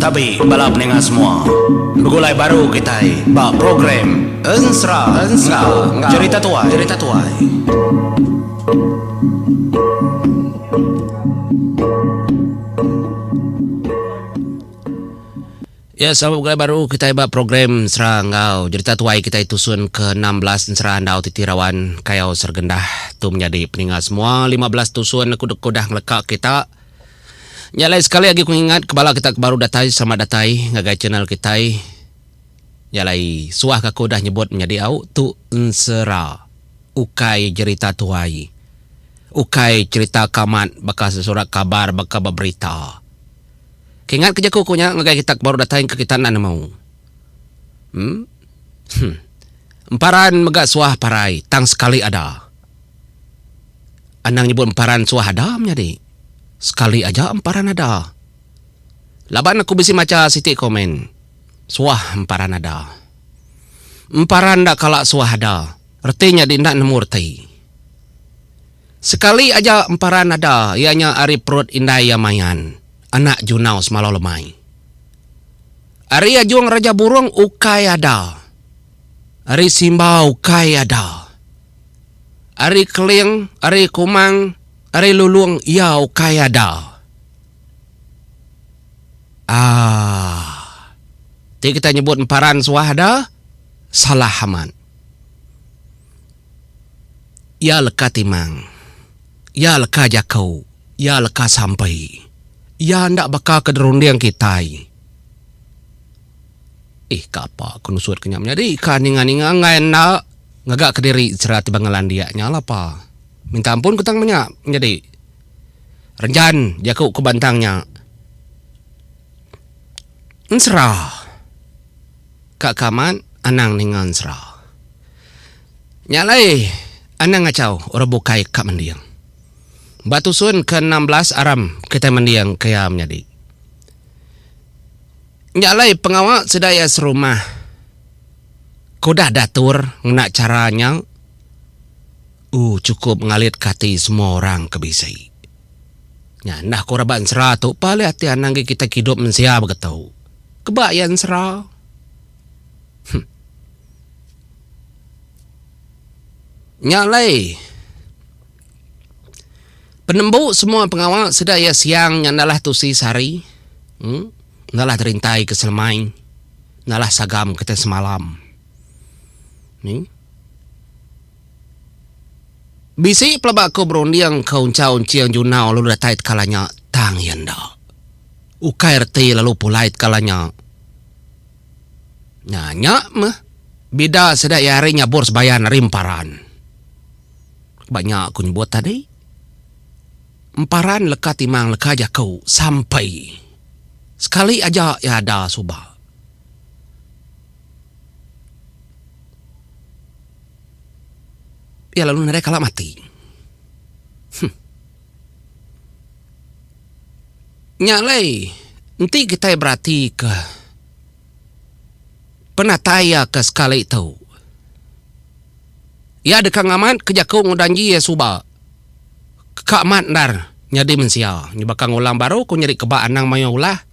Tabi bala peninga semua. Begulai baru kitai ba program Ensera enggau Jerita Tuai. Jerita Tuai. Ya selamat begulai baru kitai ba program Ensera enggau Jerita Tuai kitai tusun ke 16 Ensera Andau Titi Rawan Kayau Sergendah tu menyadi peninga semua 15 tusun aku deka udah ngeleka kita. Nya alai sekali agi ku ngingat ke bala kita ke baru datai selamat datai ngagai channel kitai. Nya alai suah ke aku udah nyebut menyadi au tu ensera ukai jerita tuai. Ukai cherita ke amat baka sesurat kabar baka ba berita. Ke ingat ke jaku ku nya ngagai kita ke baru datai engka kita enda nemu. Em. Huh. Emparan mega suah parai tang sekali ada. Anang nyebut emparan suah ada menyadi. Sekali aja emparan ada. Laban aku bisi macha siti komen. Suah emparan ada. Emparan enda kala suah ada. Reti nya di enda nemu reti. Sekali aja emparan ada iya nya ari perut indai iya Mayan, anak Junau semalau lemai. Ari Ajung Raja Burung ukai ada. Ari Simba ukai ada. Ari Keling, ari Kumang, ari Lulung iya ukai ada. Aaa. Ti kita nyebut emparan suah ada, salah amat. Iya leka timang. Iya leka jaku. Iya leka sampi. Iya enda baka ke derunding kitai. Ih kapa ku nusut ke nya menyadi ka ninga-ninga enggai enda ngaga kediri sera ti bangal landik nya lapa. Minta ampun ku tang menya menyadi. Renjan jaku ku bantang nya. Ensera. Ka ke amat anang ninga ensera. Nya alai anang ngachau orang bukai ka mending. Ba tusun ke 16 aram kitai mending ke iya menyadi. Nya alai pengawa sida iya serumah ke udah diatur ngena chara nya ooh chukup ngalitka ati semua orang ke bisi. Nya enda ku raban ensera tu pa alih ati anang agi kitai ke idup mensia begetu. Keba iya ensera. Huh. Nya alai penembu semua pengawa sida iya siang nya enda lah tusi sehari. Uhh enda lah terintai ke selemai enda lah sagam ke tai semalam. Nih. Bisi pelaba aku berunding ke unchau enching junau lalu datai tekala nya tang iya enda. Ukai reti lalu pulai tekala nya. Nya nya meh bida sida iya ari nyabur sebayan ari emparan. Ba nya ku nyebut tadi. Emparan leka timang leka jaku sampai sekali aja iya ada suba. Iya lalu nadai kala mati. Huh. Nya alai enti kitai beratika penatai iya ke sekali tu, iya deka ngamatka jaku enggau danji iya suba ka amat endar nyadi mensia. Nya baka ngulang baru ku nyadi keba anang mayuh ulah.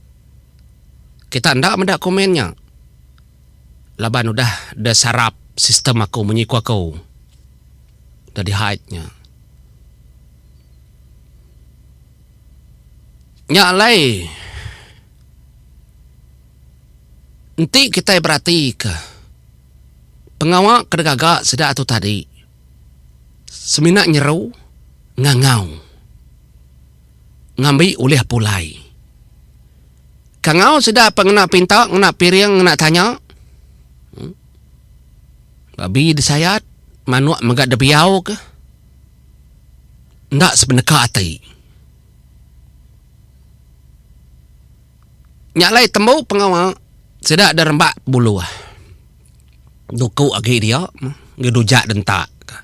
Kita enda meda komen nya laban udah desarap sistem aku munyi ku aku. Udah di hide nya. Nya alai, enti kitai beratika pengawa ke digaga sida tu tadi semina nyeru ngangau ngambi ulih pulai. Kangau sida pa ngena pinta, ngena piring, ngena tanya. Babi disayat, manuk mega dibiauka. Enda sepeneka ati. Nya alai tembu pengawa sida da rembak buluh. Duku agi dia ngi dujak dentak ka.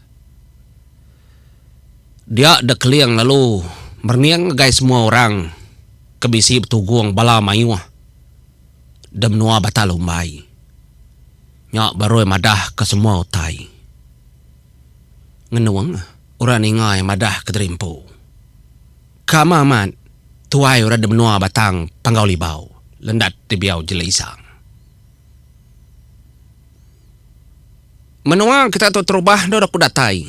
Dia da keling lalu merening ngagai semua orang ke bisi betugung bala mayuh da menua Batang Lumbai. Nya baru iya madah ka semua utai. Ngenung orang ninga iya madah kediri empu. Ka amat tuai orang di menua Batang Panggau Libau, Lendat Dibiau Jeli Isang. Menua kita tu terubah endur aku datai.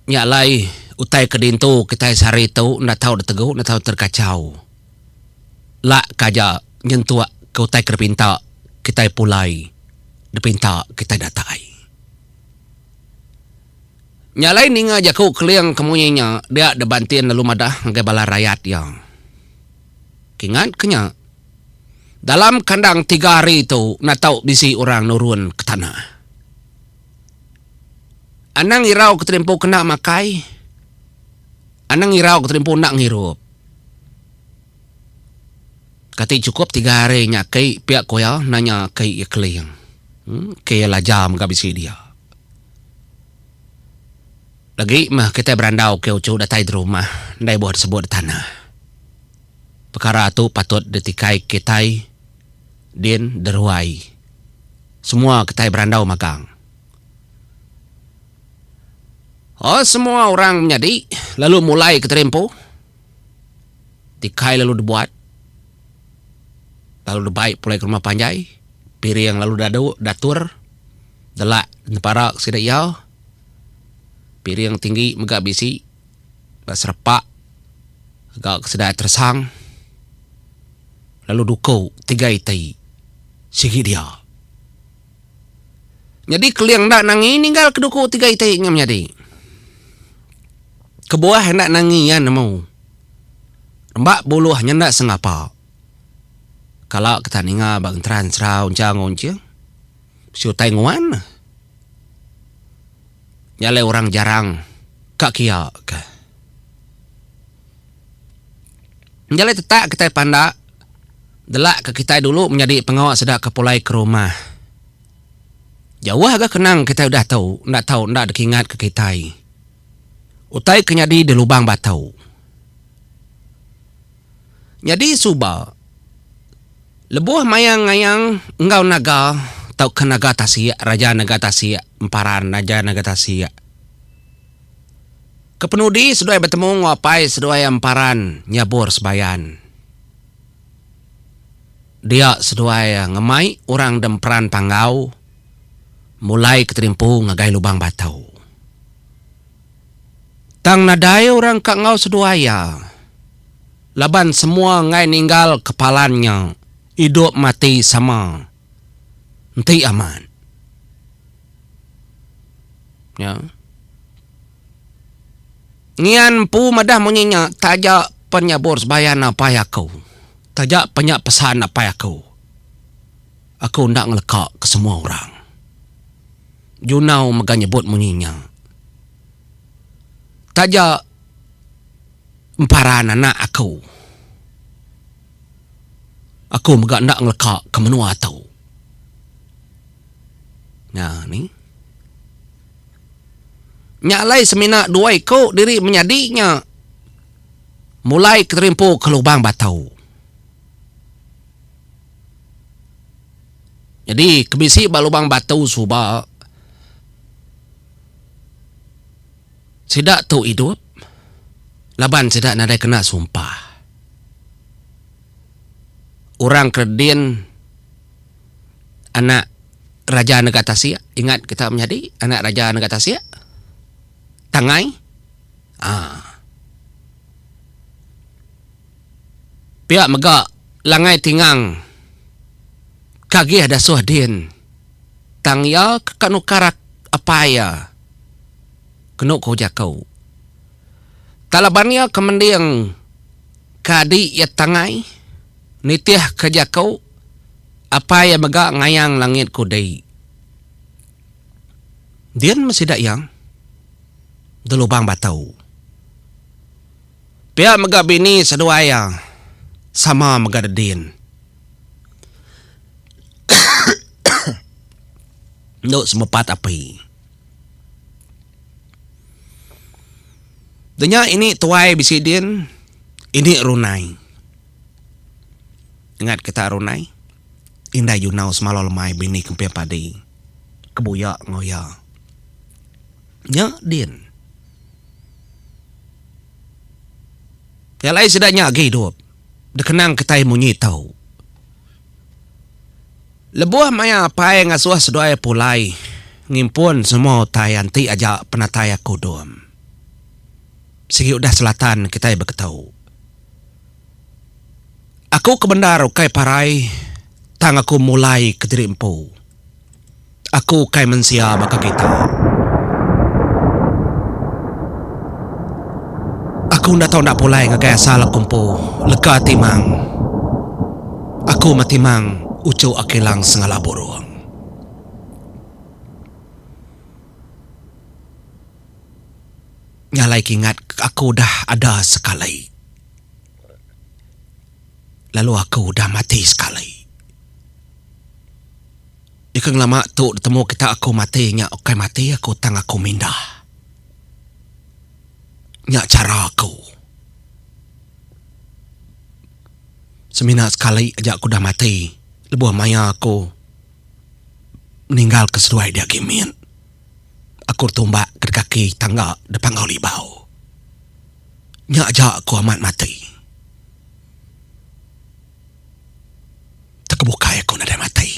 Nya alai utai ke dintu kitai sehari tu enda tau ditegu enda tau terkachau. Lak ke aja nyentuk ke utai ke dipinta kitai pulai dipinta kitai datai. Nya alai ninga jaku Keling ke munyi nya dia Debantin lalu madah ngagai bala rayat iya. Kingat ke nya dalam kandang tiga hari tu enda tau bisi orang nurun ke tanah. Anang irau ke terimpu kena makai, anang irau ke terimpu enda ngirup. Kati chukup tiga hari nya ki pia ku iya nanya ki iya Keling. Ki iya Laja mega bisi dia. Lagi meh kitai berandau ke uchu datai di rumah enda ibuh disebut di tanah. Pekara tu patut ditikai kitai din deruai. Semua kitai berandau magang. Oh semua orang menyadi lalu mulai ke terimpu. Tikai lalu dibuat. Lalu dibai pulai ke rumah panjai. Piring lalu dadu datur. Delak nepara ke sida iya. Piring tinggi mega bisi ba serepak ga ke sida teresang. Lalu duku tiga iti sigi dia. Nyadi Keling enda nangi ninggal ke duku tiga iti nya menyadi. Kebuah enda nangi iya nemu. Rembak buluh nya enda sengapa. Kala kita ninga ba enteran serau encha enggau enching. Bisi utai nguan. Nya alai orang jarang ka kia ke. Nya alai tetak kitai pandak delak ke kitai dulu menyadi pengawa sida ke pulai ke rumah. Jauh ga kenang kitai udah tu enda tau enda dikingat ke kitai. Utai ke nyadi di lubang batu. Nyadi suba lebuh maya ngayang enggau naga tauka naga tasik raja naga tasik emparan raja naga tasik. Kepenudi seduai betemu enggau apai seduai emparan nyabur sebayan. Dia seduai ngemai orang demperan Panggau mulai keterimpu ngagai lubang batu. Tang nadai orang ka enggau seduai iya laban semua enggai ninggal ke palan nya idup mati sama enti amat. Nya. Ngian empu madah munyi nya taja pen nyabur sebayan apai aku. Taja pen nya pesan apai aku. Aku enda ngeleka ke semua orang. Junau mega nyebut munyi nya. Taja emparan anak aku. Aku mega enda ngeleka ke menua tu. Nya ni. Nya alai semina dua iku diri menyadi nya mulai keterimpu ke lubang batu. Nyadi ke bisi ba lubang batu suba sida tu idup laban sida nadai kena sumpah. Orang ke din anak Raja Nega Tasik, ingat kita menyadi anak Raja Nega Tasik? Tangai? Aa. Pia mega Langai Tingang ke agih dasuh din tang iya ke ka nukar apai iya kenu ku jaku. Tang laban iya ke mending ke adi iya Tangai nitih ke jaku Apai iya mega ngayang langit kudi. Din meh sida iya di lubang batu. Pia mega bini seduai iya sama mega dedin. Endu semepat api. Denya ini tuai bisi din, ini runai. Ingat kita Runai, indai Junau semalau lemai bini Kemping Padi ke buya enggau iya. Nya din. Nya alai sida nya agi idup dikenang kitai munyi tu. Lebuh maya apai ngasuh seduai pulai ngimpun semua utai anti aja penatai aku dum. Sigi udah selatan kitai beketu. Aku ke bendar ukai parai tang aku mulai kediri empu. Aku ukai mensia baka kita. Aku enda tau enda pulai ngagai asal aku empu leka timang. Aku meh timang uchu Akilang Sengala Burung. Nya alai ke ingat aku udah ada sekali. Lalu aku udah mati sekali. Ika ngelama tu ditemu kita aku mati nya ukai mati aku tang aku mindah. Nya chara aku. Semina sekali aja aku udah mati lebuh maya aku ninggalka seduai dia agi mit. Aku ditumbak ke kaki tangga da Panggau Libau. Nya aja aku amat mati. Teka bukai aku nadai mati.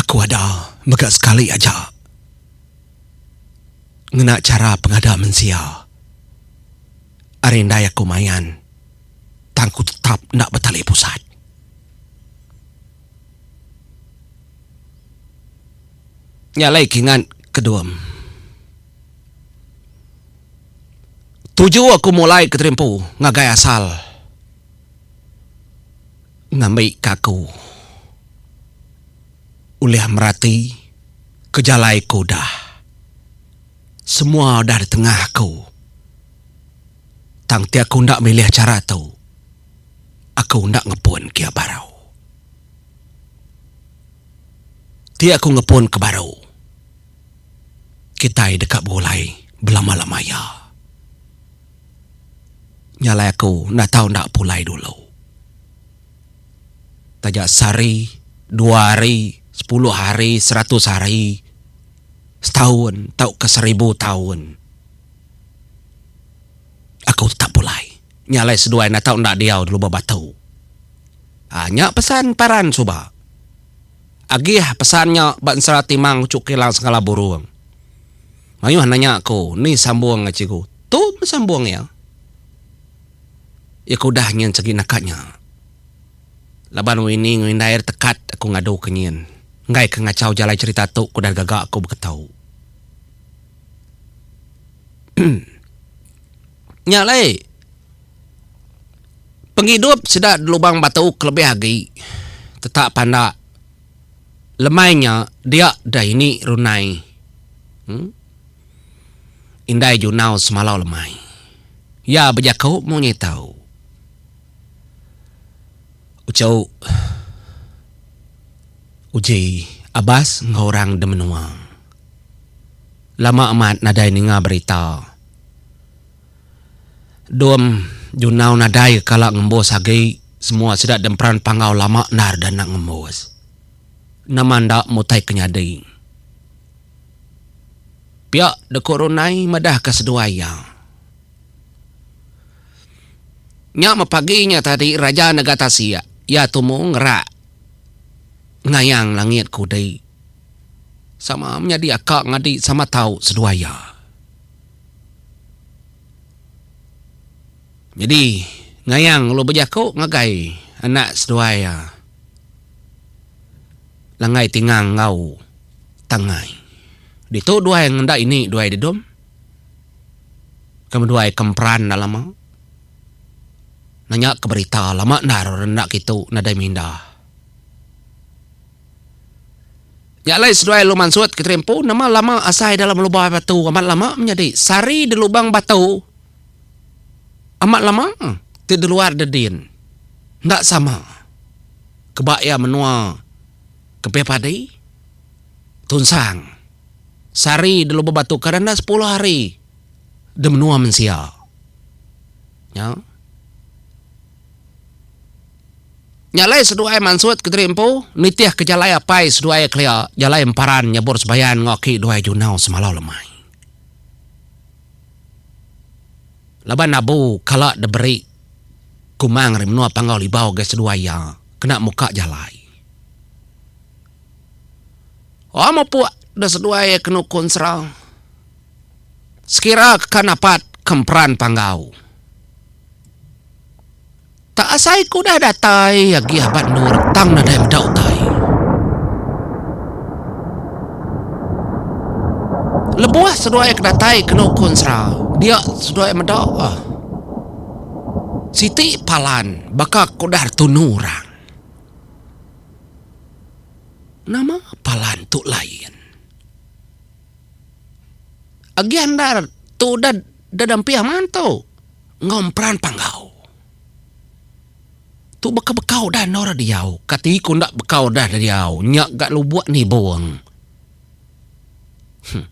Aku ada mega sekali aja ngena chara pengada mensia. Ari indai aku mayan tang aku tetap enda betali pusat. Nya alai ke ingat kedum. Tuju aku mulai ke terimpu ngagai asal ngambika aku ulih merati ke jalai ke udah. Semua udah ditengah aku. Tang ti aku enda milih chara tu, aku enda ngepun kia baru. Ti aku ngepun ke baru. Kitai deka begulai belama-lama iya. Nya alai aku enda tau enda pulai dulu. Taja sehari, dua hari, sepuluh hari, seratus hari, setaun tauka seribu taun, aku tetap pulai. Nya alai seduai enda tau enda diau di Lubok Batu. Aa nya pesan Paran suba. Agih pesan nya ba ensera timang uchu kilang segala burung. Mayuh nanya aku ni sambung ngai cikgu. Tu meh sambung iya. Iya ke udah nyin segi naka nya. Laban Winnie enggau indai iya tekat aku ngadu ke nyin. Enggai ke ngachau jalai cherita tu ke udah gaga aku beketu. Nya alai pengidup sida lubang batu kelebih agi tetak pandak lemai nya dia da ini runai uhh indai junau semalau lemai. Iya bejaku munyi tu. Uchu uji abas enggau orang da menua. Lama amat nadai ninga berita. Dom Junau nadai kala ngembus agi semua sida demperan panggau lama endar da enda ngembus. Nama enda mutai ke nyadi. Pia deka Runai madahka seduai iya. Nya meh pagi nya tadi Raja Nega Tasik iya tumu ngerak ngayang langit kudi. Sama menyadi aka ngadi sama tau seduai iya. Nyadi ngayang lalu bejaku ngagai anak seduai iya Langai Tingang enggau Tangai. Ditu duai ngenda ini duai didum. Ke meduai ke emperan enda lama. Nanya ke berita lama endar orang enda kitu nadai mindah. Nya alai seduai lalu mansut ke terimpu nama lama asai dalam lubang batu amat lama menyadi sehari di lubang batu amat lama ti di luar dedin enda sama keba iya menua kepih padi tunsang sehari di lubang batu kadang enda sepuluh hari di menua mensia. Nya. Nya alai seduai mansut kediri empu nitih ke jalai apai seduai kelia jalai emparan nyebur sebayan enggau aki duai junau semalau lemai. Laban abu kala diberi Kumang ari menua Panggau Libau gai seduai iya kena muka jalai. Oh mupuk da seduai iya kenu ku ensera. Sekira ke ka napat ke emperan Panggau. Tak asai ku udah datai agi abat endur tang nadai meda utai. Lebuh seduai ke datai kenu ku ensera dia seduai meda ah siti palan baka ke udah tunu orang. Nama palan tu lain. Agi andar tu udah dampih aman tu enggau emperan panggau. Tu baka bekau udah endur diau. Kati ku enda bekau udah diau nya ga lubok nibong. Huh.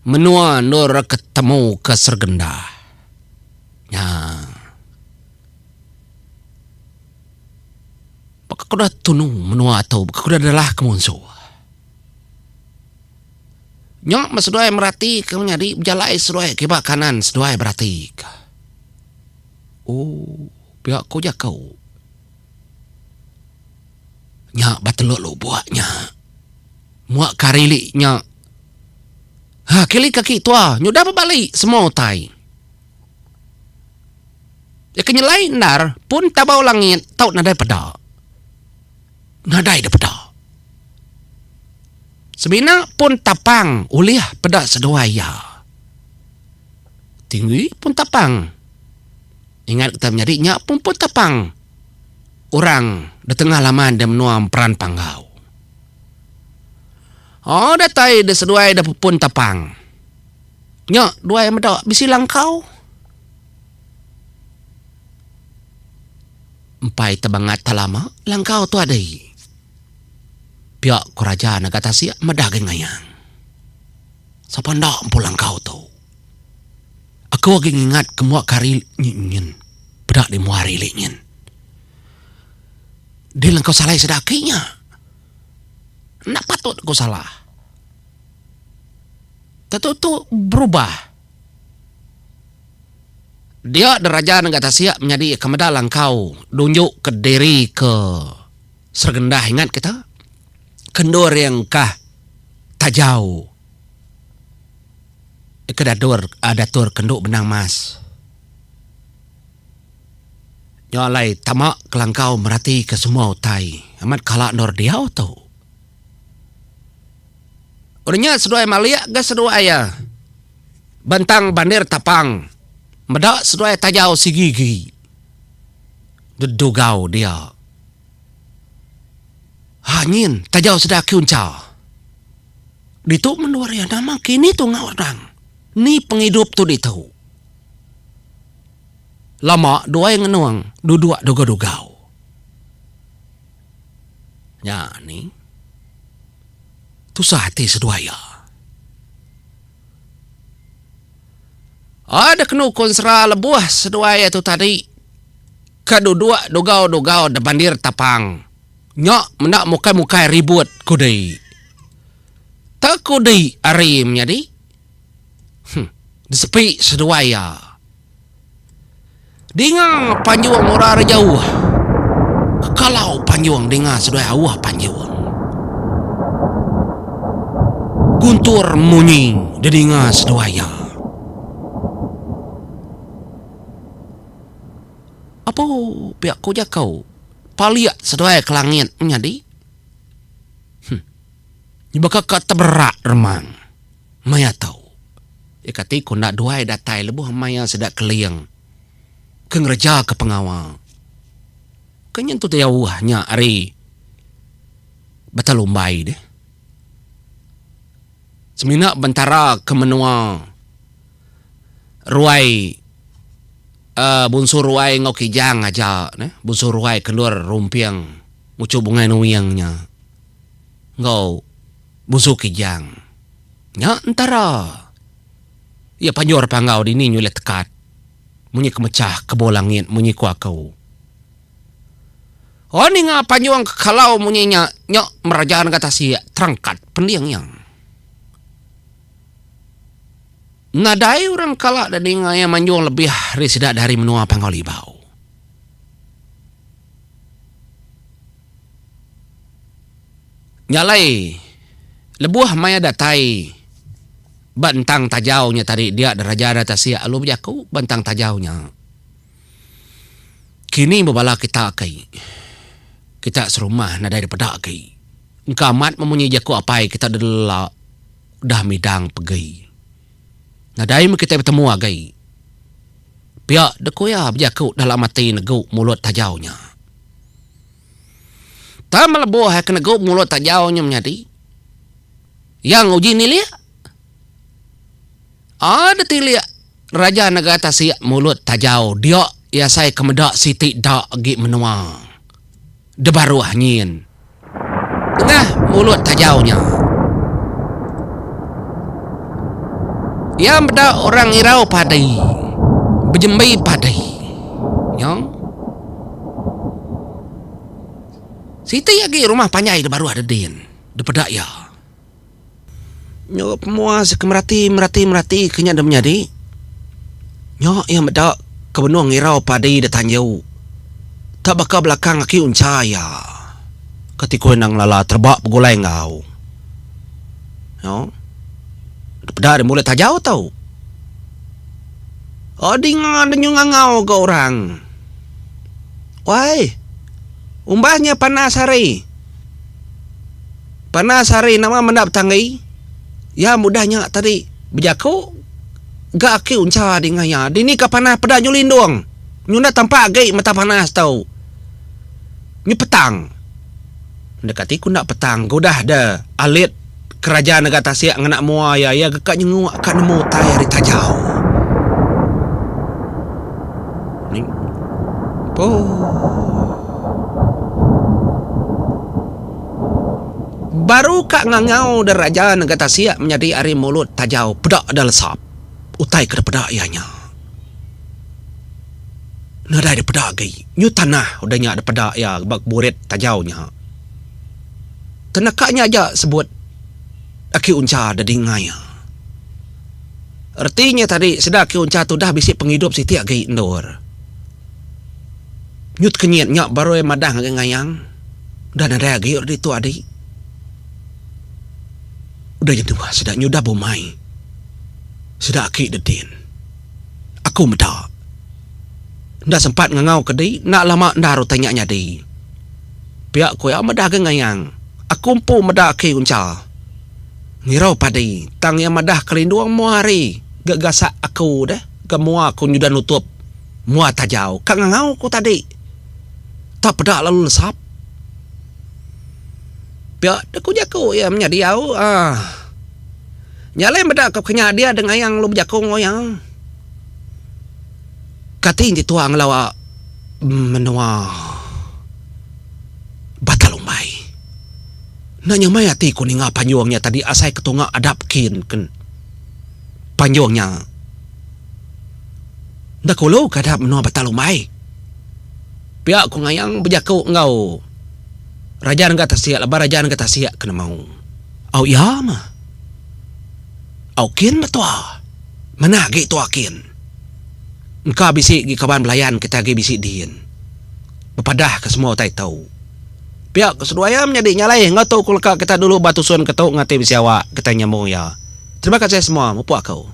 Menua endur ke temu ke Sergenda. Nya. Baka ku udah tunu menua tu baka ku udah delah ke munsuh. Nya meh seduai merati ke menyadi bejalai seduai kiba kanan seduai berati ka. Ooh pia ku jaku. Nya ba teluk lubok nya. Mua ke hari ili nya. Ha kili kaki tua nyudah bebali semua utai. Iya ke nyelai endar pun tabau langit tau nadai peda. Nadai da peda. Semina pun tapang ulih peda seduai iya. Tinggi pun tapang. Ingat kita menyadi nya pun pun tapang orang da tengah laman da menua Emperan Panggau. Oh datai da seduai da pun tapang. Nya duai meda bisi langkau. Empai tebangat ta lama langkau tu adi. Pia ku raja naga tasik meda agi ngayang. Sapa enda empu langkau tu. Aku agi ngingat ke mua ke hari nyin peda di mua hari ili nyin. Dih langkau salai sida aki nya. Enda patut aku salah. Tentu tu berubah. Dia deraja nengah tasik menyadi ke meda langkau dunjuk ke diri ke Seregendah ingat kita ke endur iya engkah tajau ke dadur datur ke endu benang mas. Nya alai tama ke langkau merati ke semua utai amat kala endur diau tu. Udah nya seduai malik ga seduai iya. Bentang bandir tapang meda seduai tajau sigi gi dedugau dia. Ha nyin tajau sida aki uncha. Ditu menua iya nama kini tunga orang ni pengidup tu ditu. Lama duai ngenung duduk dugau-dugau. Nya ni tusah ati seduai iya. Ada kenu ku ensera lebuh seduai iya tu tadi ke duduk dugau-dugau da bandir tapang nya menda mukai-mukai ribut kudi. Tekudi ari menyadi. Huh disepi seduai iya. Dinga panjung orang ari jauh. Kekalau panjung dinga seduai auh panjung. Guntur munyi didinga seduai iya. Apu pia ku jaku palik seduai ke langit menyadi. Huh. Baka ka teberak remang maya tu. Iya kati ku enda duai datai lebuh maya sida keling ke ngerejaka pengawa. Ke nyentuk jauh nya ari Batang Lumbai deh. Semina bentara ke menua Ruai uhh Bunsu Ruai enggau Kijang aja neh. Bunsu Ruai ke endur Rumping nguchu Bungai Nuing nya enggau Bunsu Kijang. Nya entara iya panjur panggau dini nyulih tekat. Munyi ke mechah kebul langit munyi ku aku. Oh ninga panjung ke kalau munyi nya nya meraja nega tasik terangkat pending iya. Nadai orang kala da ninga iya manjung lebih ari sida da ari menua Panggau Libau. Nya alai lebuh maya datai ba entang tajau nya tadi dia da raja da tasik lalu bejaku ba entang tajau nya. Kini bebala kita agi. Kita serumah nadai da peda agi. Engka amat memunyi jaku apai kita da lela udah midang pegi. Nadai meh kitai betemu agi. Pia dek ku iya bejaku dalam ati negu mulut tajau nya. Tang melebuh iya ke negu mulut tajau nya menyadi, iya nguji nilik. Aa deh tilik Raja Negara Tasik mulut tajau dia iya asai ke meda siti da agi menua. Debaruh nyin. Tengah mulut tajau nya. Iya meda orang irau padi, bejembi padi. Nya. Siti agi rumah panjai debaruh dedin, dipeda iya. Nyau pemua seka merati merati merati ke nya da menyadi. Nya iya meda ke benung ngirau padi da tanju. Tak baka belakang aki uncha iya. Kati ku enda ngelala tereba begulai enggau. Nya peda ari mulut tajau tu. Oh dinga da nyu ngangau ga orang. Wai umbah nya panas hari. Panas hari nama menda betanggi. Iya mudah nya tadi bejaku ga aki uncha dinga iya. Dini ka panas peda nyu lindung. Nyu enda tampak agi mata panas tu. Nyu petang. Enda kati ku enda petang ke udah de alit keraja nega tasik ngena mua iya. Iya ga ka nyenguk ka nemu utai ari tajau. Baru ka ngangau da raja nengah tasik menyadi ari mulut tajau peda da lesap utai ke dipeda iya nya. Nadai dipeda agi nyu tanah udah nya dipeda iya ba burit tajau nya. Teneka nya aja sebut aki uncha da dinga iya. Reti nya tadi sida aki uncha tu udah bisi pengidup siti agi endur. Nyu tekenyit nya baru iya madah ngagai ngayang. Udah nadai agi orang ditu adi. Udah nyentuh sida nyudah bumai. Sida aki dedin. Aku meda. Enda sempat ngangau ke di, enda lama endar utai nya nyadi. Pia ku iya meda agi ngayang. Aku empu meda aki uncha. Ngirau padi, tang iya madah kelindung mua hari ga gasak aku deh, ga mua aku nyudah nutup mua tajau ka ngangau ku tadi. Tak peda lalu lesap. Pia deh ku jaku iya menyadi au aaa. Nya alai meda ka kenya dia deh ngayang lalu bejaku enggau iya. Kati enti tua ngelawa menua Batal Umbai. Enda nyamai ati ku ninga panjung nya tadi asai ke tunga adap kin ken panjung nya. Enda kulu ke adap menua Batal Umbai. Pia ku Ngayang bejaku enggau Raja Nengah Tasik laban Raja Nengah Tasik ke nemu. Au iya mah. Au kin meh tua. Manah agi tua kin. Engka bisi agi kaban belayan kitai agi bisi din. Bepadah ke semua utai tu. Pia ku seduai iya menyadi nya alai enggau tu ku leka kita dulu ba tusun ke tu ngati bisi awak kitai nyambung iya. Terima kasih semua mupuk aku.